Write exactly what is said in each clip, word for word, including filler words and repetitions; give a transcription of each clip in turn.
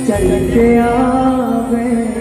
चल के आवे।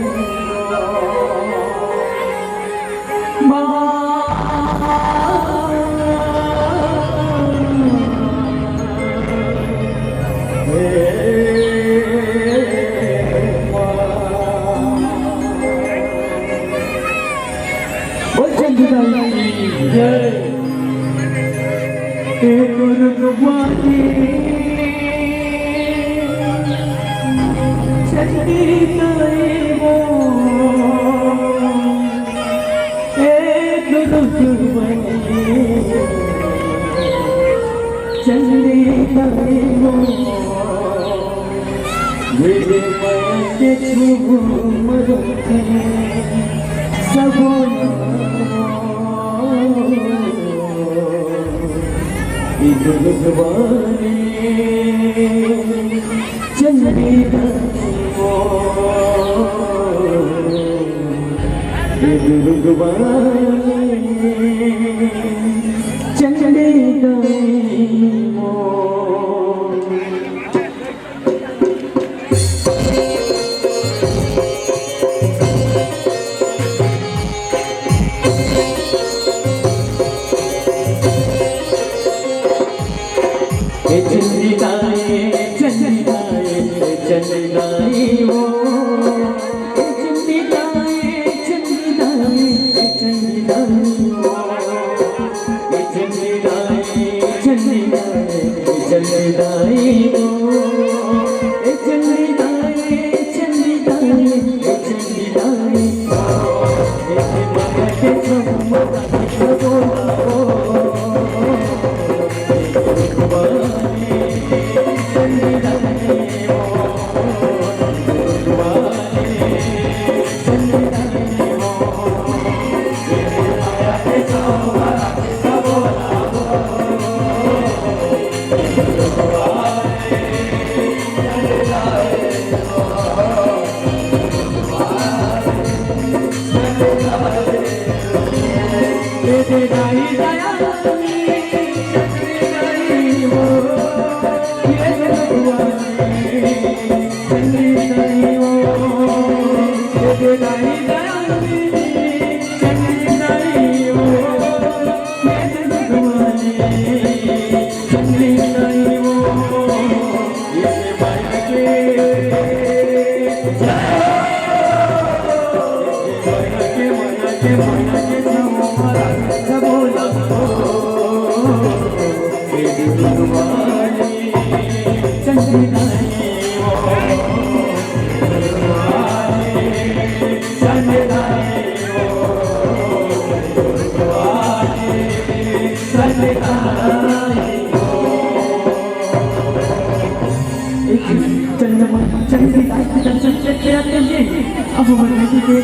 चंद्रमा, चंद्रिका के दर्शन करके आते हैं। अब हमारे बेटी के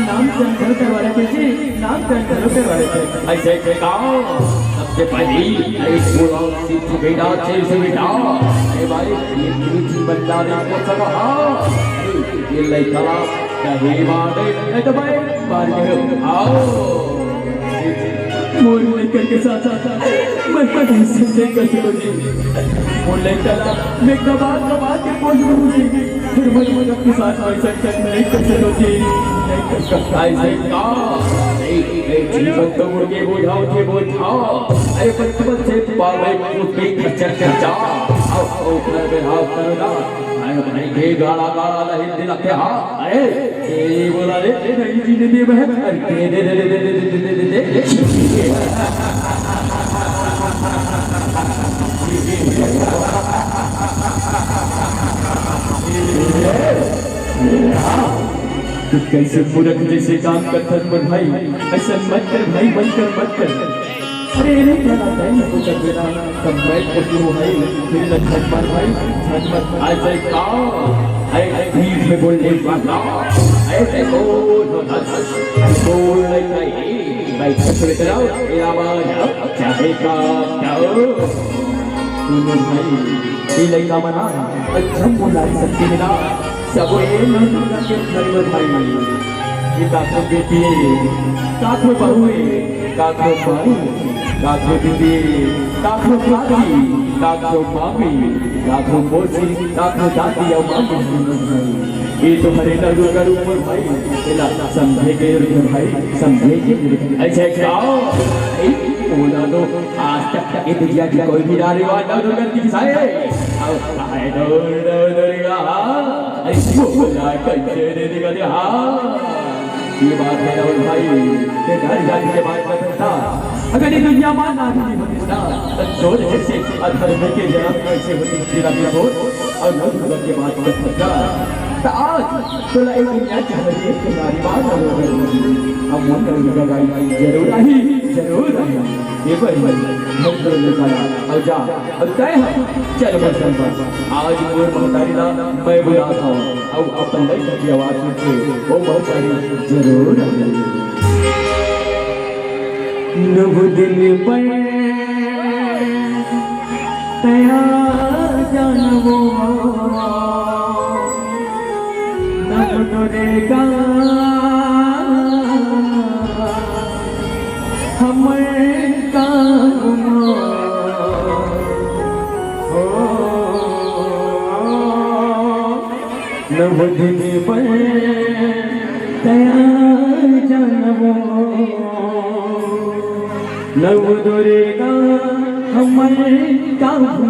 नामकरण जरूर करवा लेते जी, नामकरण जरूर करवा लेते हैं। ऐसे का सबसे पहली एक बोला सिद्धू बेटा, जय से बेटा। ए भाई, ये मीठी बंजारी को सगा। ये लइका ला कहे मारे, ए तो भाई, मार के आओ। मोर लइका के साथ साथ मैं, मैं ऐसे नहीं कर सकूं जी। मोर लइका ला मैं दबा दबा के बोल दूं जी। फिर मैं मोर के साथ ऐसा कर नहीं कर सकूं जी। नहीं कर सकता। ऐसे का? नहीं, नहीं, जीवन तो मुर्गे बुझाओ जी, बुझाओ। अरे बचपन से पाले पोसे के चक्कर जा। आओ, आओ, घर में हाथ करना। अरे भाई के गाला गाला नहीं दिलाते हाँ। अरे, ये बोला रे, नहीं जीने दे मैं। अरे, दे, दे, दे। तू कैसे मूर्ख जैसे काम करथस मोर भाई, ऐसा मत कर भाई, मत कर, मत कर। अरे, अरे, क्या बात है? मैं कुछ अकेला, तब मैं कुछ हूँ भाई, फिर न झटपट भाई, झटपट। ऐसे का? ऐसे बीच में बोलने वाला, ऐसे बोल, बोल नहीं भाई, भाई, छोड़ के जाओ, ये आवाज, चाहे का, क्या हो? सुनो भाई, ये लइका मन ह, एकदम बोला सकते हैं ना, सबो ये नंदन के घर में भाई। ये काकरो बेटी हे, काकरो बहू हे, काकरो माई, काकरो दीदी, काकरो काकी, काकरो मामी, काकरो मौसी, काकरो दादी अउ मामी। ये तो हरे नंदू का रूप हे भाई, एला समझे के रूप हे भाई, समझे के रूप हे। ऐसे का? ए, बोला तो आज तक ये दुनिया की कोई भी नारी वाला नंदू का दिखाए। अब काय नंदू, नंदू का? अरे, बोला कैसे दे देगा दे, हाँ। ये बात है राहुल भाई, ये घर जाति के बात का धंधा। अगर ये दुनिया माँ नारी नहीं होती ना, तो चोर जैसे अधर्म के जन्म कैसे होती, तेरा भी हो, और नौ दुर्गा के बात का धंधा। तो आज तोला ये दुनिया के हर एक नारी माँ ना हो गई। अब मन नौ दुर्गा गाई जरूर आई, जरूर आई। ये भाई, भाई, मत करो निकाला, अब जा, अब तय है, चल बस बस। आज मोर महतारी ला मैं बुलाता हूँ। अउ अपन लइका के आवाज सुन के वो बहुत सारी जरूर नव दिन पर तया जानवो नव दुर्गा हमर काम हो। नव दिन पर तया जानवो, नव दुर्गा हमर काबू।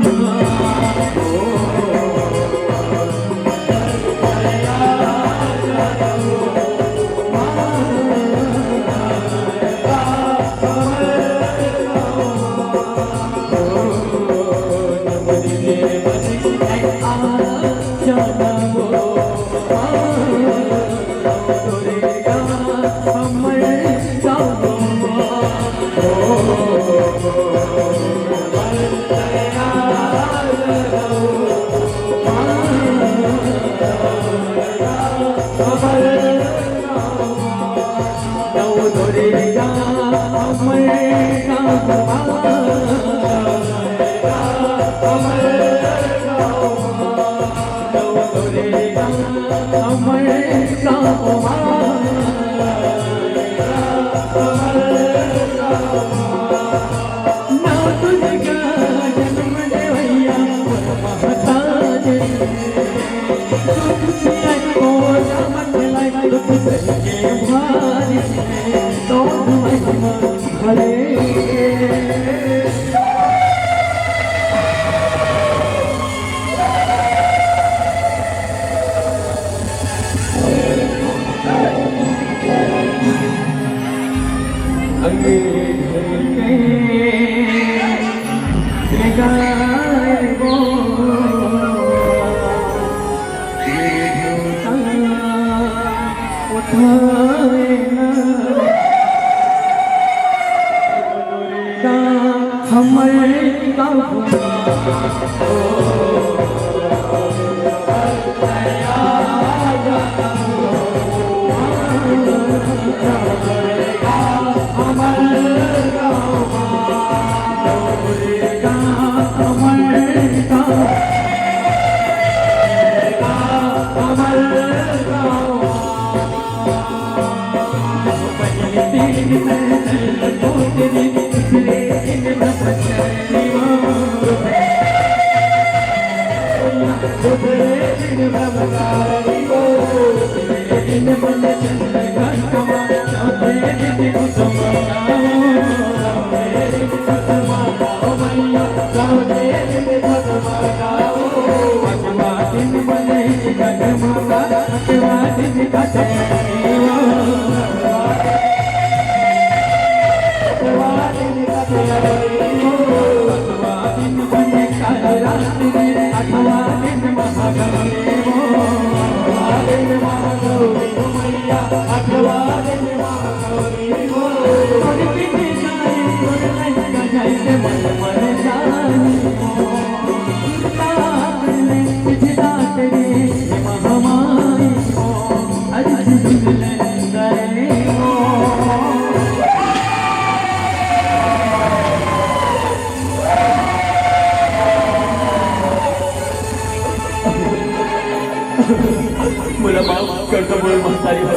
मोला माफ कर दो, मोर महतारी हो।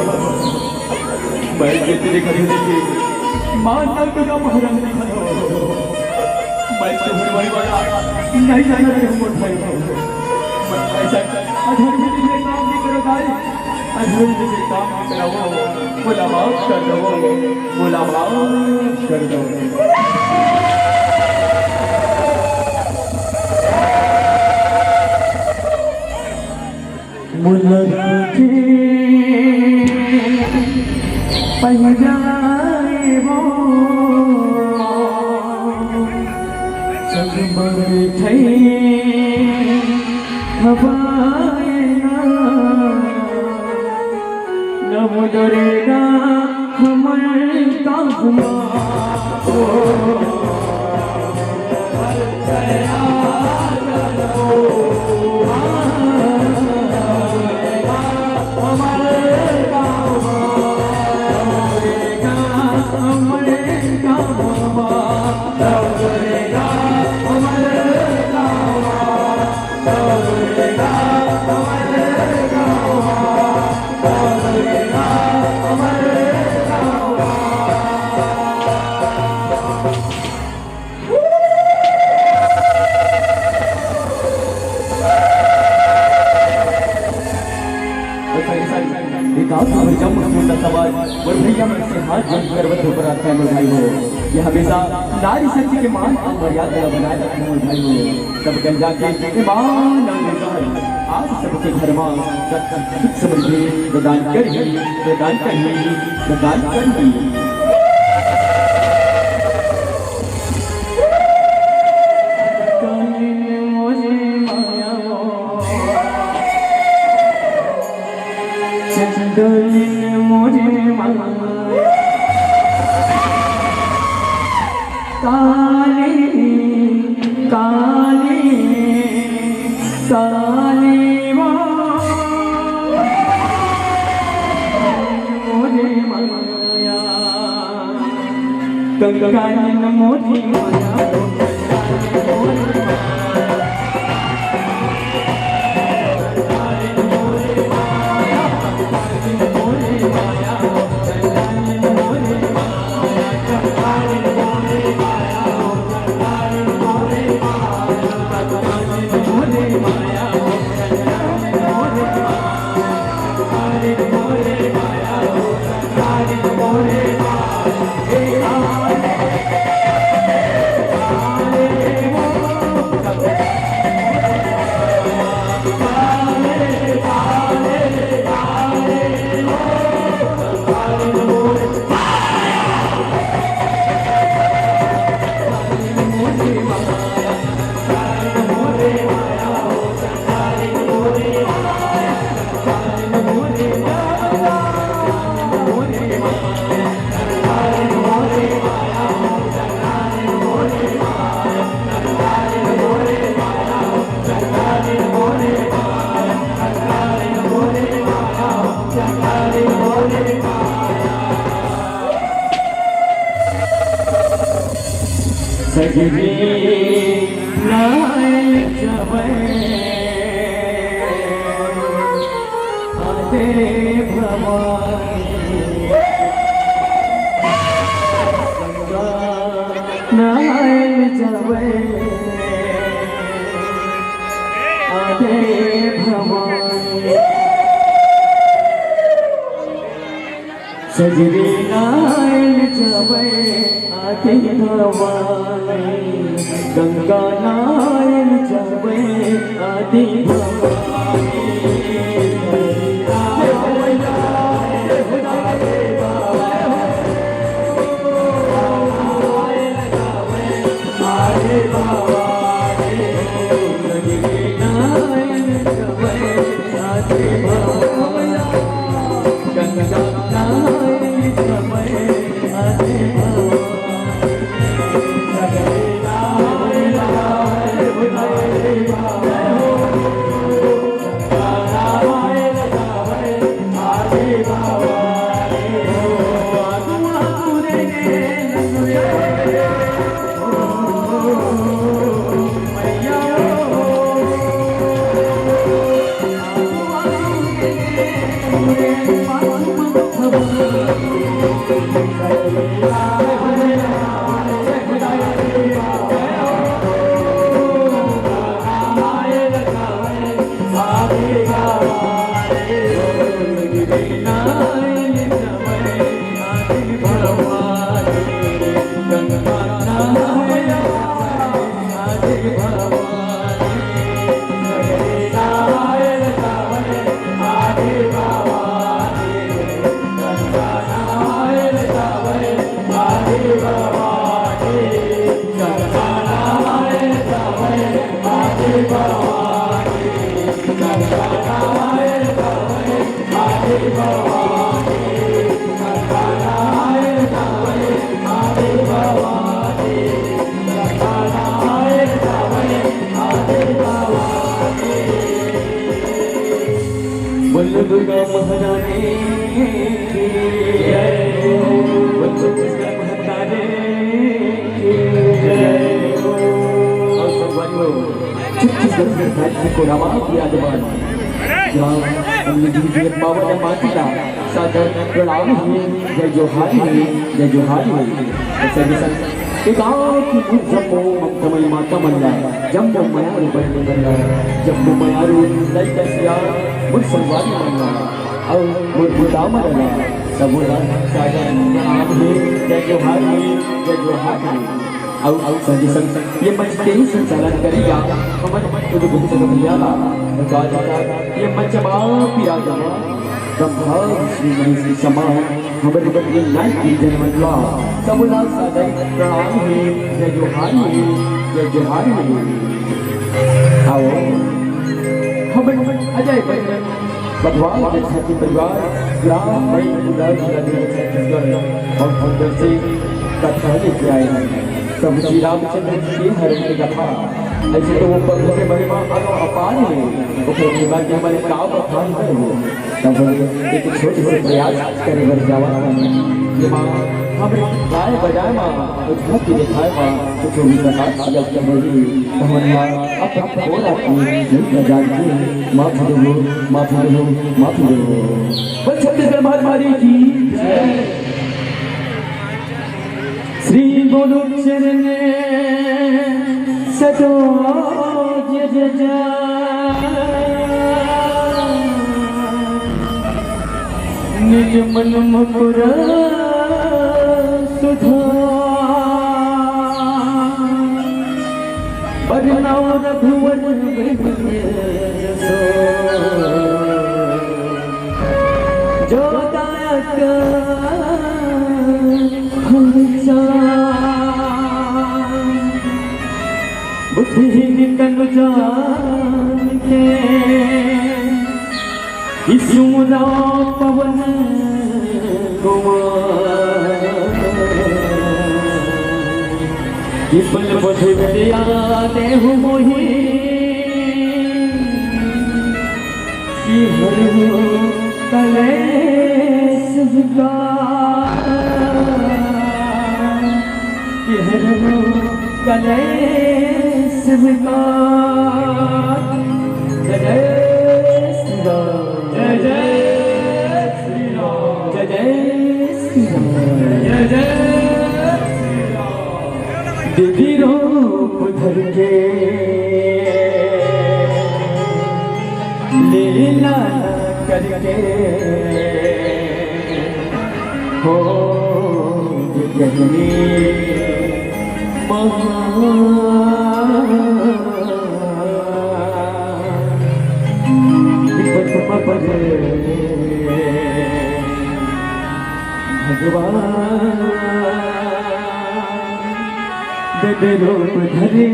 मैं जेतने घरे देखे, माँ नल दुर्गा महारानी हो। मैं तुम्हारे वाला नहीं जाना रहे, मोर भाई हो। मैं ऐसा अधर्म के लिए काम नहीं करो, भाई। अधर्म के लिए काम नहीं करो। मोला माफ कर दो, मोला माफ कर दो। मुलक के पहिराए वो संग बैठे हवाए ना। नमो दुर्गा हमर काबू मा। विकास और जम्म सुंदर समाज और भैया मन से हाथ जोड़ कर बंधु प्रार्थना है, मोर भाई हो। ये हमेशा नारी शक्ति के मान और मर्यादा ला बनाए रखना है, मोर भाई हो। सब गंजा के ईमान और निर्वाण आज सबके घर में सुख समृद्धि प्रदान करही, प्रदान करही, प्रदान करही। चंदन मोरे मन काली, काली, काली वो मोरे माया। कंकाली न मोरी माया। सजनी नाय जबै आते भवानी। नाय जबै आते भवानी। सजनी नाय जबै आते भवानी, गंगा नाय जबै आते भवानी। बोलो दुर्गा महारानी की जय। बोलो दुर्गा महारानी की जय। और संगवारी हो, छत्तीसगढ़ के धरती कोला म विराजमान ग्राम अमलीडीह के पावन माटी ला सादर प्रणाम हे, जय जोहार हे, जय जोहार हे। अउ संगे संग ए गाँव के जम्मो ममतामयी माता मन ला, जम्मो मयारू बहिनी मन ला, जम्मो मयारू लइका सियान मोर संगवारी मन ला, अउ मोर बुता मन ला, सबो ला सादर प्रणाम हे, जय जोहार हे, जय जोहार हे। अउ, अउ संगे संग ये मंच के ही संचालन करेगा हमर उद्घोषक भैया ला। बता देता, ये मंच मा विराजमान ब्रह्मा विष्णु महेश के समान हमर बद्रीनाथ के जनमन ला सबो ला सादर प्रणाम हे, जय जोहार हे, जय जोहार हे। आओ, हमर अजय बजरंग पटवार के साथी परिवार, ग्राम मई कुंडा, जिला छत्तीसगढ़, अउ हम से कथा लेके आए हैं। प्रभु श्री रामचंद्र जी के हरण की कथा। ऐसे तो वो प्रभु के महिमा अनो अपार है, ओकर महिमा के हमन का बखान करबो। तब हम एक छोटे से प्रयास करे बर जावत हन। ये माँ हमरे गाय बजाए मा, कुछ मुक्ति दिखाए मा, कुछ भी कथा सिया के होही, तो हमन ला अपन थोड़ा के गीत बजा के माफ दो, माफ दो, माफ दो। बोल छत्तीसगढ़ महामारी की जय। श्री गुरु चरण सरोज रज, निज मन मुकुर सुधार। बरनउँ रघुवर बिनु जो दायक फल चार। बुद्धिहीन तनु जान के, कि सुमरा पवन कुमार। कि बल बुद्धि विद्या देहु मोहि, कि हरहु कलेस विकार। कि हरहु कलेस विकार। जय जय श्री राम। जय जय श्री राम। जय जय श्री राम। जय जय श्री राम। देवी रूप धर के लीला करके हो गहनी महा विपत पर भगवान दद रूप धरे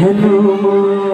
हनुमान।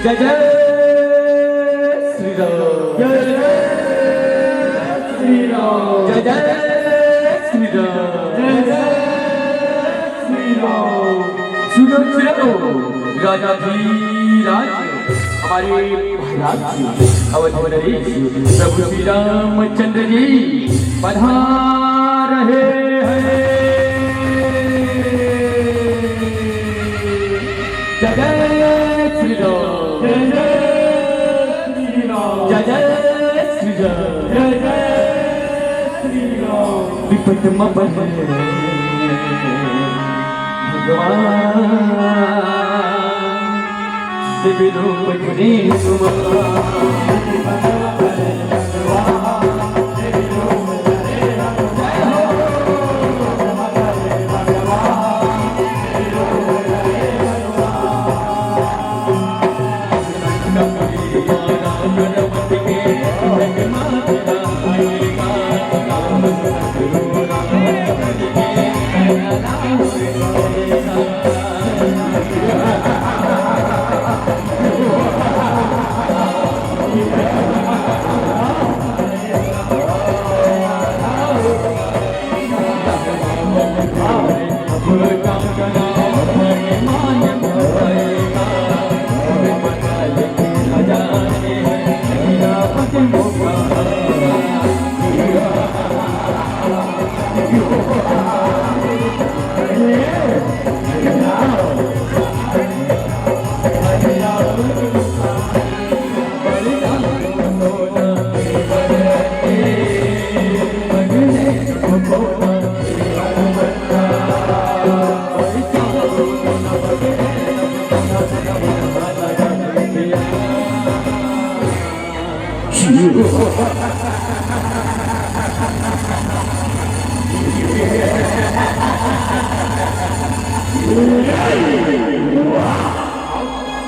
जय जय श्री राम। जय जय श्री राम। जय जय श्री राम। जय जय श्री राम। सुनो सुनो, राजाधिराज हमारे महाराज जी, अवध नरेश, प्रभु श्री रामचंद्र जी पधार रहे हैं। जय जय श्री राम। जय जय श्री राम। जय जय श्री राम। जय जय श्री राम। विपद म पड़े भगवान, दिव्य रूप धरे तुम्हारा।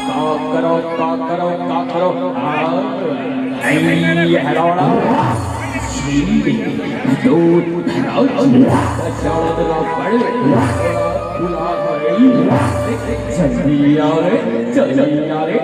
का करो, का करो, का करो? हाँ। ऐ, ये हरावड़ा। जी, दो हराव। हरावड़ा तो ना पड़े। बुला पड़े। जल्दी आओ रे, जल्दी आओ रे,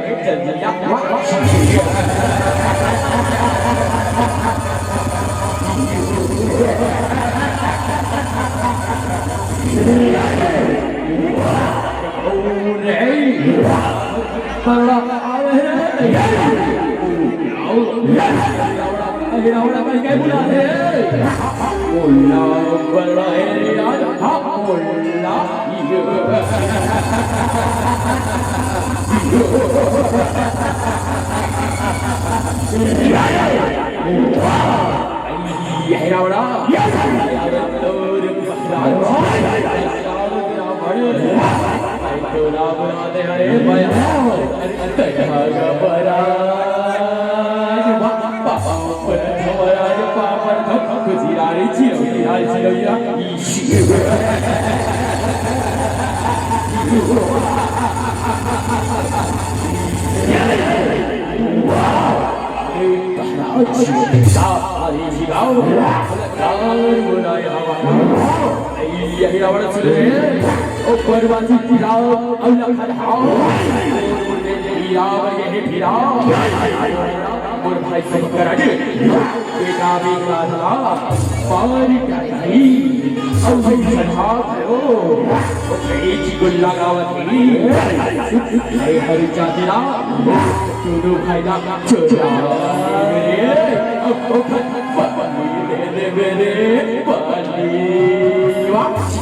जल्दी आओ। मोर भाई शंकर, बेटा बेटा ला, पारी टाई, अउ सधा भयो, ओ कई गुल्ला गावत ही, अरे हरि चांदना, दोनों भाई ला चोरा मेरे, अब ओ खत पानी दे दे मेरे, पानी। वाह।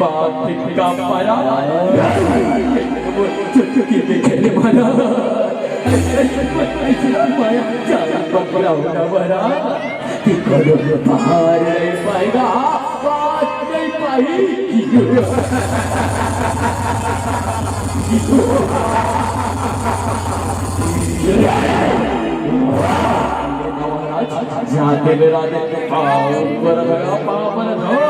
बाप का परा। चुटकी में खेले मारा। माया जाना। पकड़ा हुआ बहरा, कि करो पार नहीं पाएगा, पार नहीं पाई। महाराज, जाते मेरा दिन पाँव पर लगा, पाँव पर धो।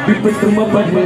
विपत म पड़े।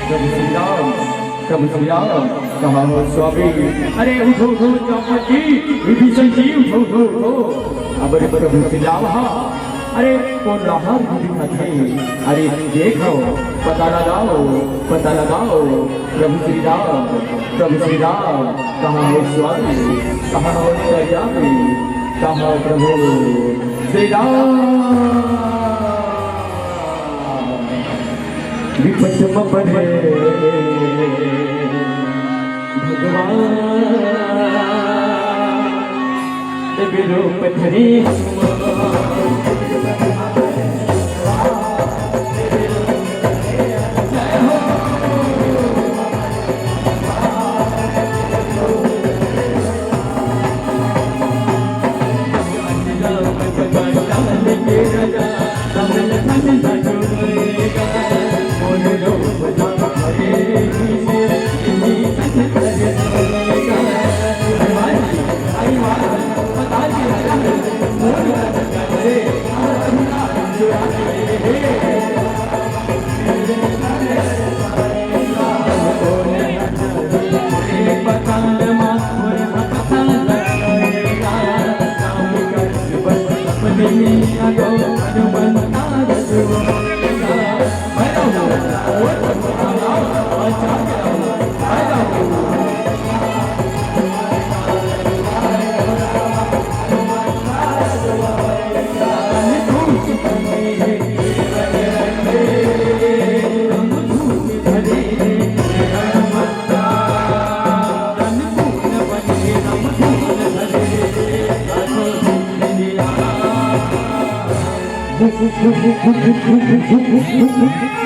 प्रभु श्री राम, प्रभु श्री राम, कहाँ हो स्वामी? अरे उठो, उठो, जामवंत जी, विभीषण जी, उठो, उठो, उठो। अब अरे प्रभु श्री राम, हाँ, अरे कोन राहत दिखत हे? अरे देखो, पता लगाओ, पता लगाओ, प्रभु श्री राम, प्रभु श्री राम, कहाँ हो स्वामी? कहाँ हो स्वामी? कहाँ हो प्रभु श्री राम? विपत म पड़े भगवान, विरूप धरी हनुमान।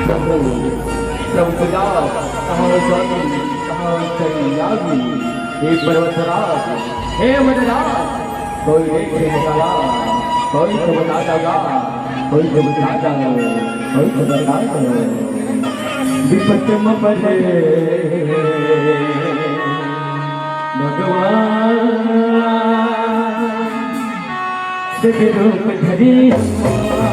प्रभु, प्रभु तुझा कहाँ हो स्वामी, कहाँ हो करियावी, हे पर्वतराज, हे वनराज, कोई देखे बताला, कोई तो बता दागा, कोई तो बता दागा, कोई तो बता दागा। विपत म पड़े भगवान, सिख रूप धरी हनुमान।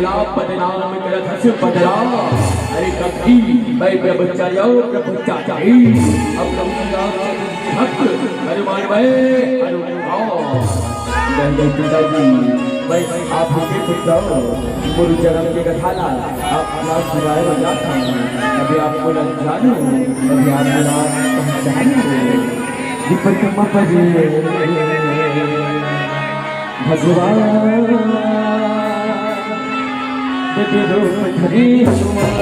बदनाम करत हस बदनाम। अरे कब की मैं ब्रह्मचारी, ब्रह्मचारी। अब प्रभु श्री रामचंद्र भक्त हनुमान मैं हनुमान। जय जय पिताजी, मैं आप ही के पुत्र हूँ। गुरु जन्म के कथा ला आप ना सुनाए बजात हूँ। अभी आपको न जानू, अभी आपको ना पहचानू। विपट मपरे भगवान रूप धरे हनुमान।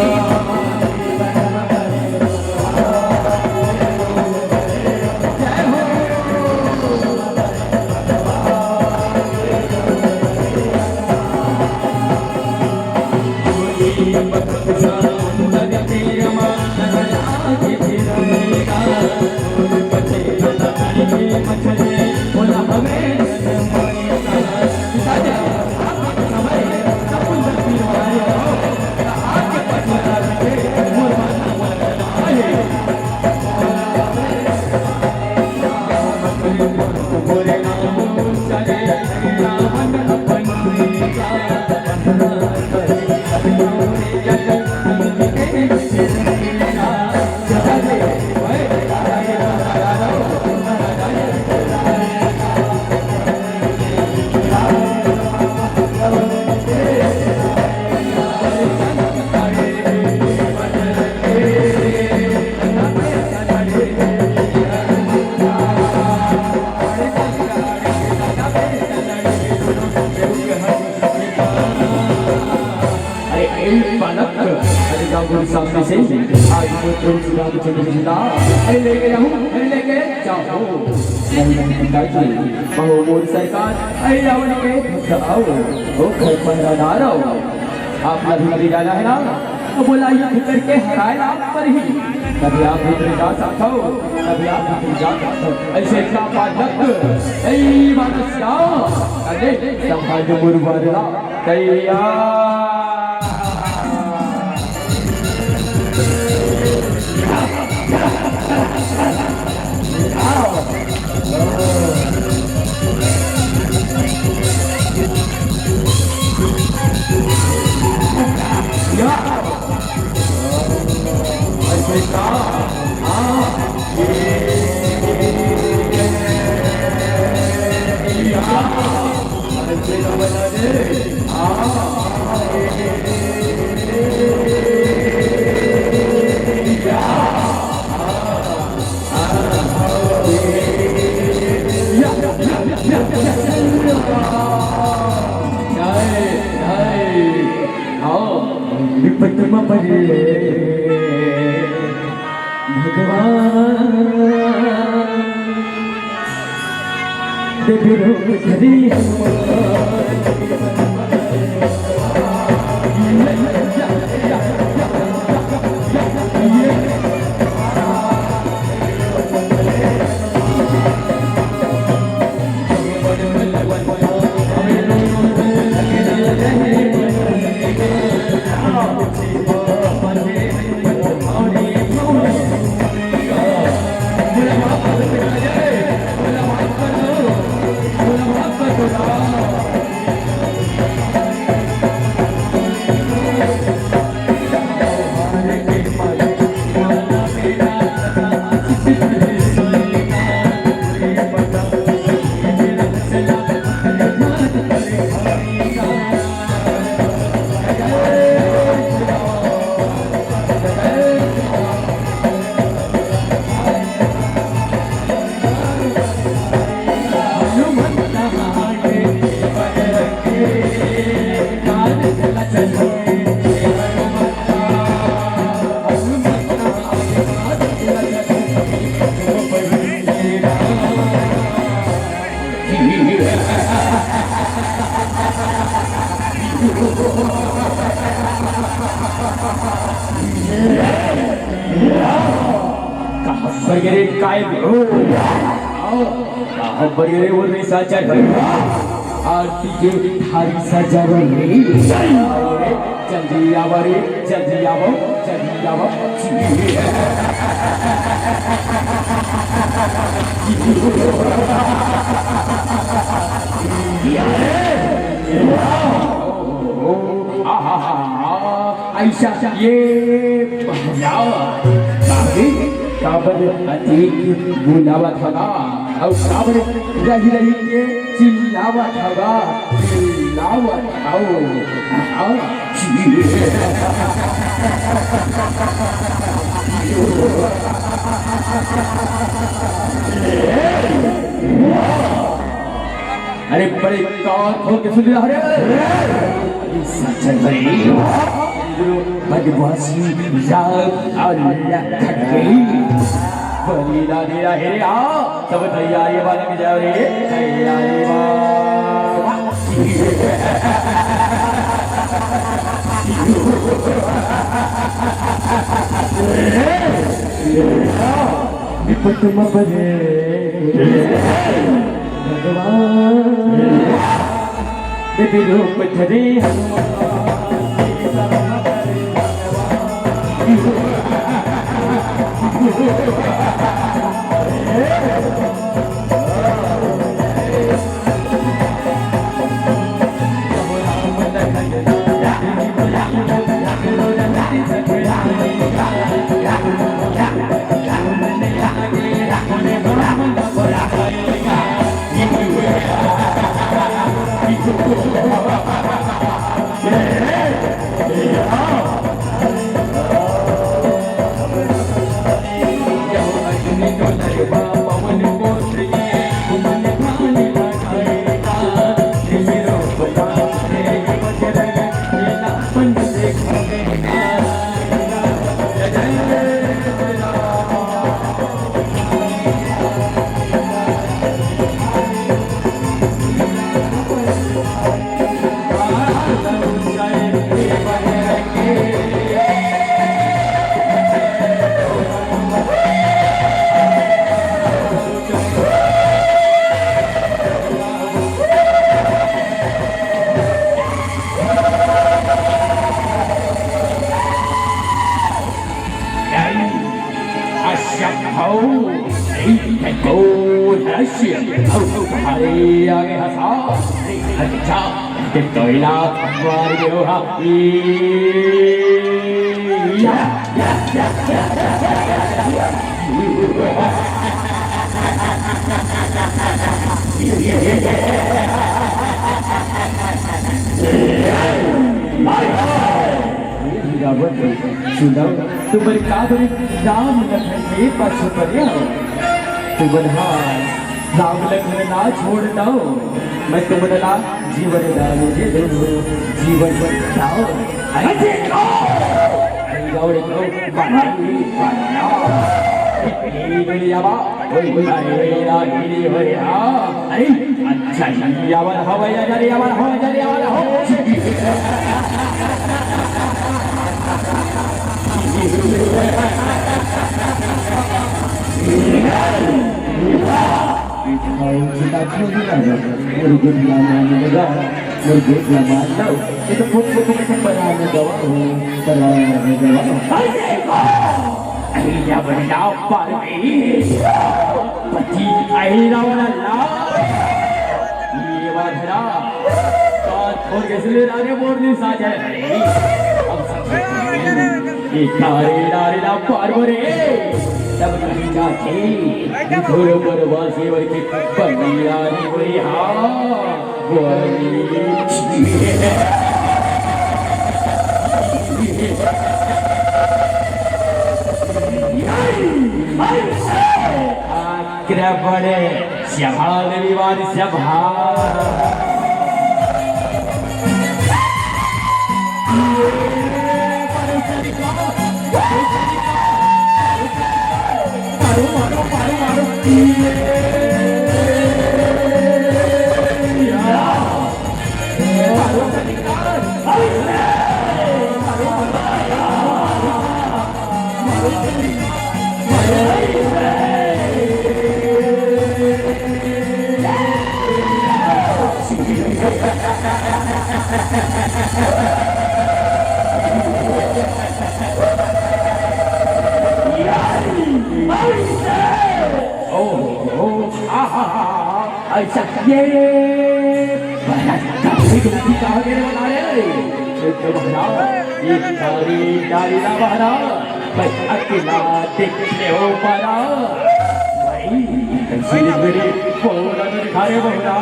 अरे, ए बालक, अरे, जाओ गुरु सामने से, आज मैं प्रभु श्री रामचंद्र जी ला, अरे, लेके जाऊं, अरे, लेके जाओ। नहीं, नहीं, पिताजी, कहो मोर सरकार, अरे, रावण के भगाओ, ओ घर पर ना रहो। आप ला भीतरी जाना है ना, तो बोला युद्ध करके हराए ला परही। तभी आप भीतरी जा सकत हो, तभी आप भीतरी जा सकत हो। ऐसे का बालक, ए बालक, अरे, संभाल मोर बरला। तैयार। विपत म पड़े भगवान, देव रूप धरी हनुमान। कहाँ पर गिरे कायम हो? कहाँ पर गिरे वो निशाचर? आरती के थारी सजाओ रे। जल्दी आवा रे, जल्दी आवा, जल्दी आवा। अइसा ये पहनावा, काहे, काबर अतीक बुलावत हगा, अउ काबर रहि रहि के चिल्लावत हगा, चिल्लावत हव। हाँ। अरे बड़े कान खोल के सुन रहा रे। अरे सच में भाई। बदमाशी राम और लखन गई। बड़ी लाडी रा हे रे आ। सब तैयारी वाला के जाओ रे। तैयारी वाला। विपत में पड़े भगवान, देवी रूप धरे हनुमान। रावण, सुनव, तुमन काबर राम लखन के पाछू परे हव? तुमन हा राम लखन ला छोड़ दव, मैं तुमन ला जीवन दान दे दूँ, जीवन दान। अरे देखो, अरे जाओ, देखो, बनाई, बनाओ। ये दुनिया बा, कोई बनाई ना, ये होया। अरे, अच्छा, ये आवाज हवा, ये आवाज हवा, ये आवाज हवा। मोर गोठ ला मार दव, मोर गोठ ला मार दव। ये तो फुक फुक फुक फुक परान गवा हो, परान गवा हो। अरे देखो, अरे या बड़ा पार्वती, पति आई रावण ला। ये बात है ना, बात खोल के सुन ले, राजे मोरनी साजे। अब सब ये तारे नारे ना पार रे, तब कहीं जाके घोर पर वासी वर की बंदी रानी बोली, हाँ, बोली। आग्रह बड़े सभा विवाद सभा। ओहो, आहा, ऐसा ये बड़ा कभी कभी कहा गया बना रहे। एक तो बहरा, एक तारी, तारी ना बहरा, बस अकेला देख ले ओ पारा। भाई, कैसी मेरी बोला तो दिखा रे बहरा।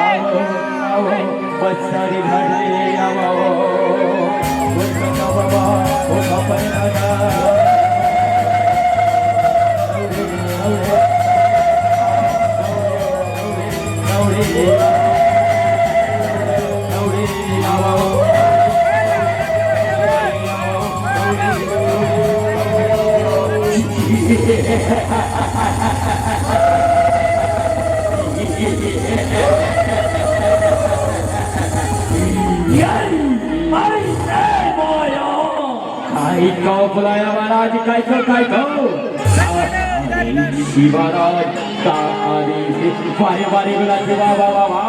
आओ, आओ, आओ, बस सारी घर ले आओ। ओ सका बाबा, ओ बाबा दादा। काई को बुलाया महाराज, काई को, काई को? शिवराज का आदेश। वारे, वारे, गुलाटी, वाह, वाह, वाह, वाह।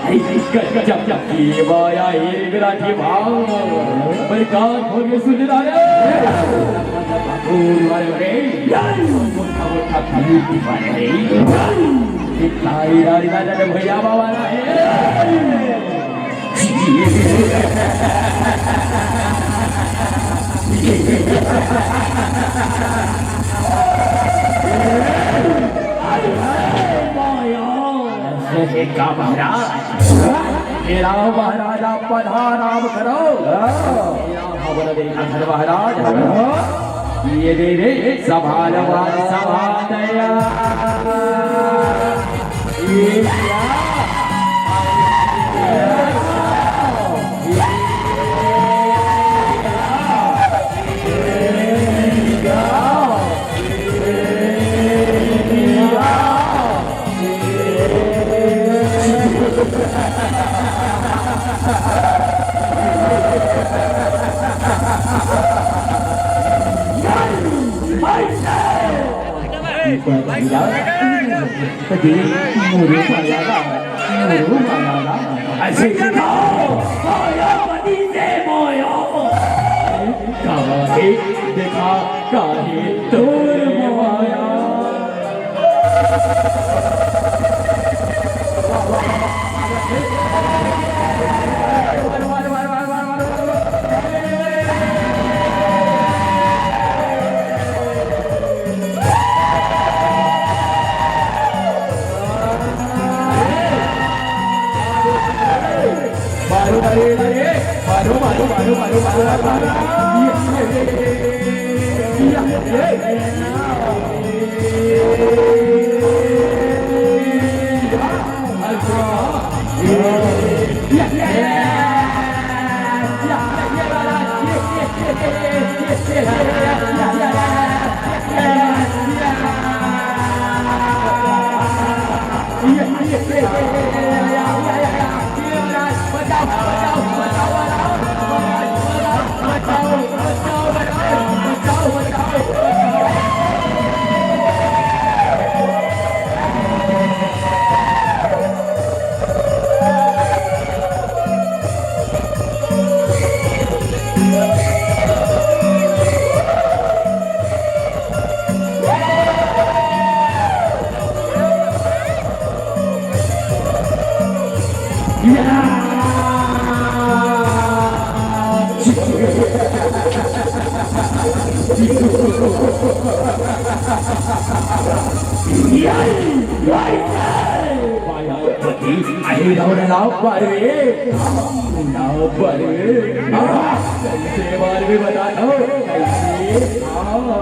अरे, गजब, गजब, ये वाह, ये गुलाटी, वाह। भाई, कान खोल के सुन ले रे। वारे, वारे, मोटा, मोटा, वारे, वारे। ये तारी, तारी, तारी, तारी, भैया, बाबा, रे। हे का महाराज, हे राव महाराज, आप पधार, आराम करो। हे राव, हमर देखा धर महाराज, ये दे रे, सभा नवाज, सभा दया। मुरु माया ला, मुरु माया ला। ऐसे कहो, मायापति से माया। काहे देखा, काहे तोर माया। कैसे बार भी बता दो, कैसे? हाँ।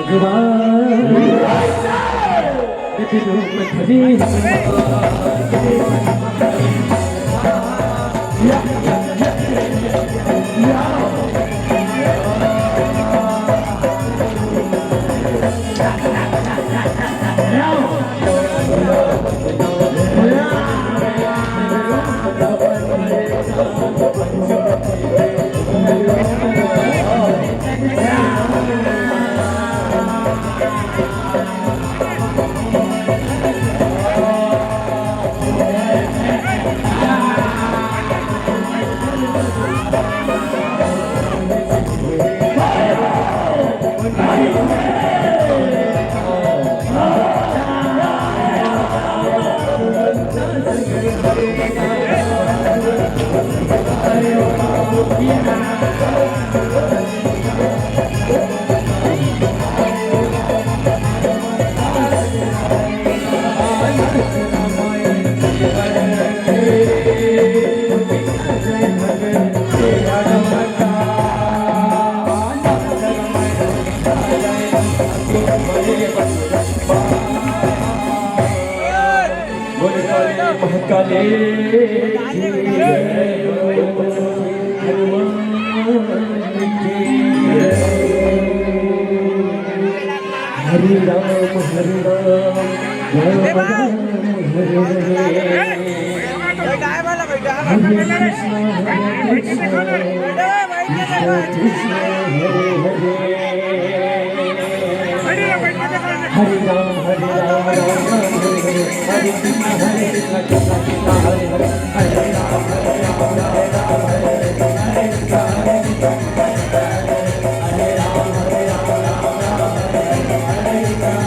भगवान। काली की जय, हनुमान की जय। हरे राम, हरे राम, राम राम, हरे हरे। हरे कृष्णा, हरे कृष्णा, कृष्णा कृष्णा, हरे हरे। हरे राम, हरे राम, राम राम, हरे हरे। हरे कृष्णा, हरे कृष्णा, कृष्णा कृष्णा, हरे हरे। हरे राम, हरे राम, राम राम, हरे हरे। हरे कृष्णा, हरे कृष्णा, कृष्णा कृष्णा, हरे हरे। हरे राम, हरे राम, राम राम,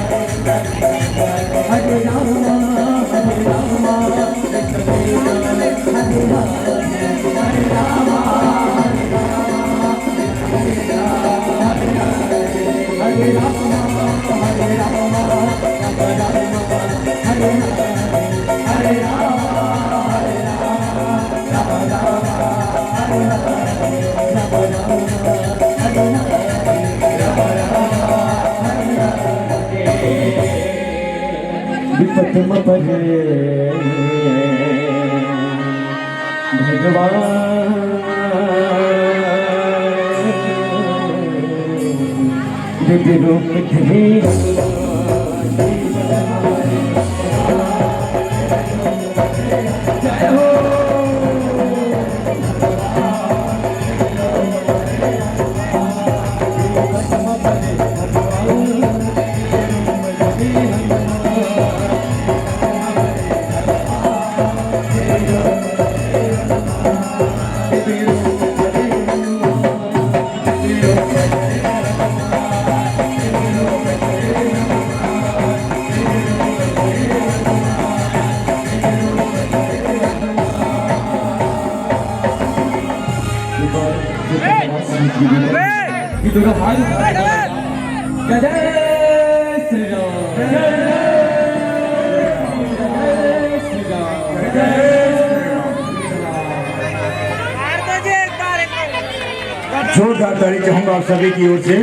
हरे हरे। हरे राम, हरे राम, कृष्ण कृष्ण, हरे हरे। हरे राम, हरे राम, हरे राम, हरे राम, हरे राम, हरे राम, हरे हरे। हरे राम, हरे राम, राम राम, हरे हरे। राम राम, हरे हरे। राम राम, हरे हरे। विपत म परे भगवान, दिव्य रूप धरे। जोरदार ताली चाहूंगा आप सभी की ओर से।